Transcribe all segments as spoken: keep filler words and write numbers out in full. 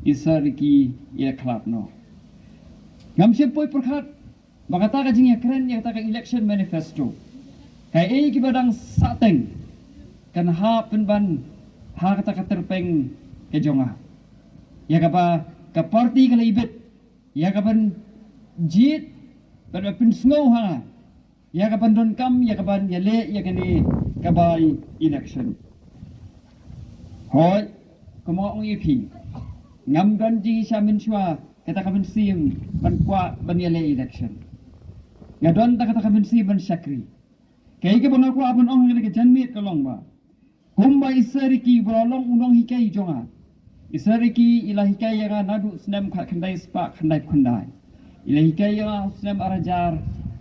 i Sir Ricky i la khlad noh. Ngam shym poi pyrkhat ba kata ka jingïakren ïa kata ka election manifesto, kaei kiba dang sahteng, kan hap pynban ha kata ka tyrpeng ka jong nga, ïa kaba ka party ka la ibit ïa kaban jied bad ba pynsngew ha nga ïa kaban donkam ïa kaban ïaleh ïa kane ka by-election. Hooid, kumba nga ong ïa phi, ngam don jingisha mynshuwa kata ka mynsiem ban kwah ban ïaleh election. Nga don tang kata ka mynsiem ban shakri. Kaei kaba nga kwah ban ong ha kane ka janmiet ka long ba, kumba i Sir Ricky ba la long u nonghikai jong nga, i Sir Ricky i la hikai ïa nga naduh snem khatkhyndai spah khyndaiphew khyndai. I la hikai ïa nga u snem ar hajar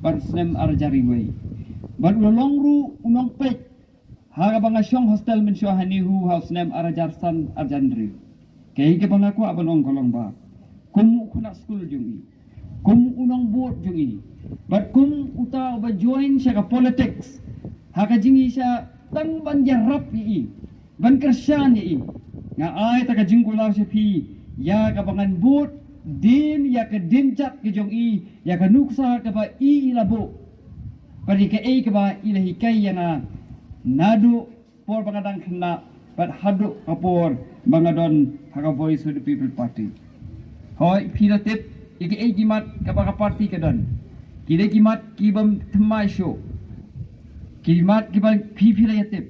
bad u snem ar hajar iwei. Bad u la long ruh u nongpeit ha kaba nga shong hostel mynshuwa ha NEHU ha u snem ar hajar san ar hajar hynriew. Kaei kaba nga kwah ban ong ka long ba, kum u khynnah skul jong i, kum u nongbud jong i, bad kum uta uba join sha ka politics ha ka jingisha tang ban ïarap ïa i, ban kyrshan ïa i, nga ai ta ka jingkular sha phi ïa kaba ngan bud dien ïa ka dienjat ka jong i, ïa ka nuksa kaba i i la buh, bad ïa kaei kaba i la hikai ïa nga naduh por ba nga dang khynnah bad haduh ka por ba nga don ha ka Voice of the People Party. Hooid, phi la tip ïa kaei ki mat kaba ka party ka don. Ki dei ki mat ki bym thymmai shuh, ki mat kiba phi phi la ïa tip.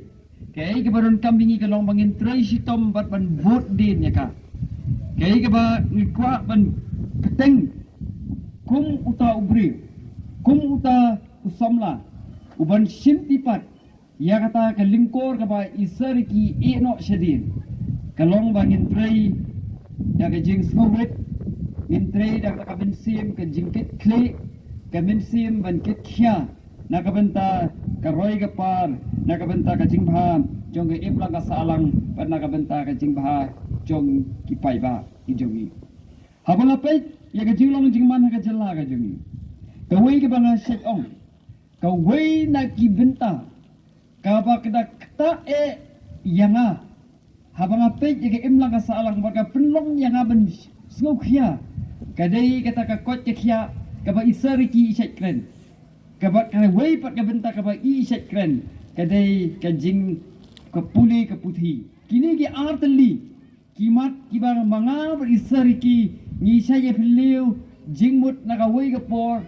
Kaei kaba donkam ïa ngi ka long ba ngin trei shitom bad ban bud dien ïa ka. Kaei kaba ngi kwah ban bteng kum uta u briew, kum uta u samla, u ban shim tipat ïa kata ka lyngkor kaba i Sir Ricky i ïeh noh shadien, ka long ba ngin trei da ka jingsngewrit, ngin trei da ka mynsiem ka jingkitkhlieh, ka mynsiem ban kitkhia na ka bynta ka roi ka par, na ka bynta ka jingbha jong ka imlang ka sahlang, bad na ka bynta ka jingbha jong ki paidbah ki jong ngi. Haba nga peit ïa ka jinglong jingman ha ka jylla ka jong ngi, kawei kaba nga shait ong, kawei na ki bynta kaba ka da ktah eh ïa nga haba nga peit ïa ka imlang ka sahlang bad ka pynlong ïa nga ban sngewkhia, ka dei kata ka koit ka khiah kaba i Sir Ricky i shait kren. Kaba kawei pat ka bynta kaba i i shait kren ka dei ka jing, ka pule ka puthi. Kine ki ar tylli ki mat kiba ma nga bad i Sir Ricky ngi shait ïa phylliew jingmut na kawei ka por,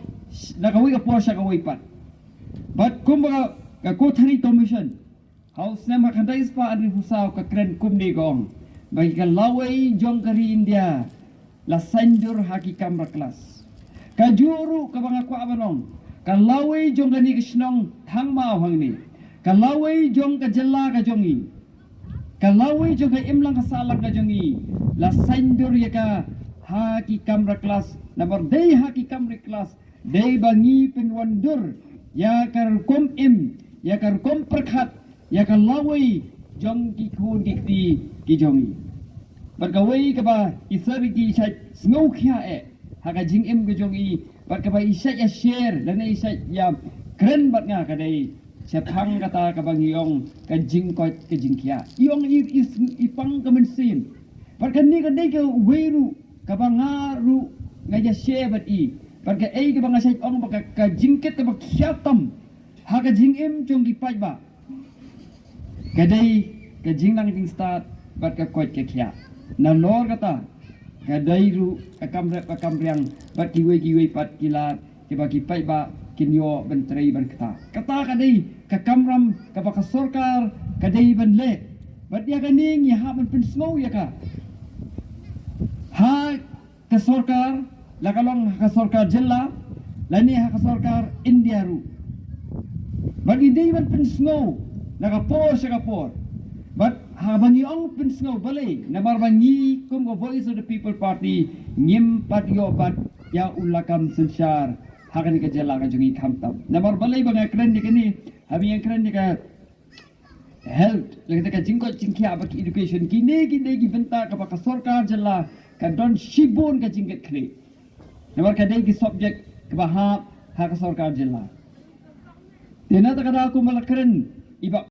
na kawei ka por sha kawei pat. Bad kumba ka Kothari Commission ha u snem khatkhyndai spah arphew saw ka kren kumne, ka ong ba ka lawei jong ka ri India la saiñdur ha ki kamra klas. Kajuh ruh kaba nga kwah ban ong, ka lawei jong kane ka shnong Thangmaw hangne, ka lawei jong ka jylla ka jong ngi, ka lawei jong ka imlang ka sahlang ka jong ngi, la saiñdur ïa ka ha ki kamra klas. Namar dei ha ki kamra klas dei ba ngi pynwandur ïa ka rukom im, ïa ka rukom pyrkhat, ïa ka lawei jong ki khun ki kti ki jong ngi. Bad kawei kaba i Sir Ricky i shait sngewkhia eh ha ka jingim ka jong i, bad kaba i shait ïa share lane i shait ïa kren bad nga, ka dei shaphang kata kaba ngi ong ka jingkoit ka jingkhiah. I ong i, i, i pang ka mynsiem. Bad kane ka dei kawei ruh kaba nga ruh nga ïa share bad i. Bad kaei kaba nga shait ong ba ka, ka jingkit kaba khia tam ha ka jingim jong ki paidbah ka dei ka jingnang jingstad bad ka koit ka khiah. Nalor kata, ka dei ruh ka kam rep ka kam riang bad kiwei kiwei pat ki lad kiba ki paidbah kin ïoh ban trei ban kta. Kata ka dei ka kamram kaba ka sorkar ka dei ban leh. Bad ïa kane ngi hap ban pynsngew ïa ka ha ka sorkar, la ka long ha ka sorkar jylla lane ha ka sorkar India ruh. Bad ngi dei ban pynsngew na ka por sha ka por. Bad haba ngi ong pynsngew, balei? Namar ba ngi kum ka Voice of the People Party ngim pat ïoh pat ïa u lakam synshar ha kane ka jylla ka jong ngi khamtam. Namar balei ba nga kren ïa kane? Haba nga kren ïa ka health, lane ka jingkoit jingkhiah bad ki education, kine ki dei ki bynta kaba ka sorkar jylla ka don shibun ka jingkitkhlieh. Namar ka dei ki subject kaba hap ha ka sorkar jylla. Te na kata ka daw kumba la kren i Bah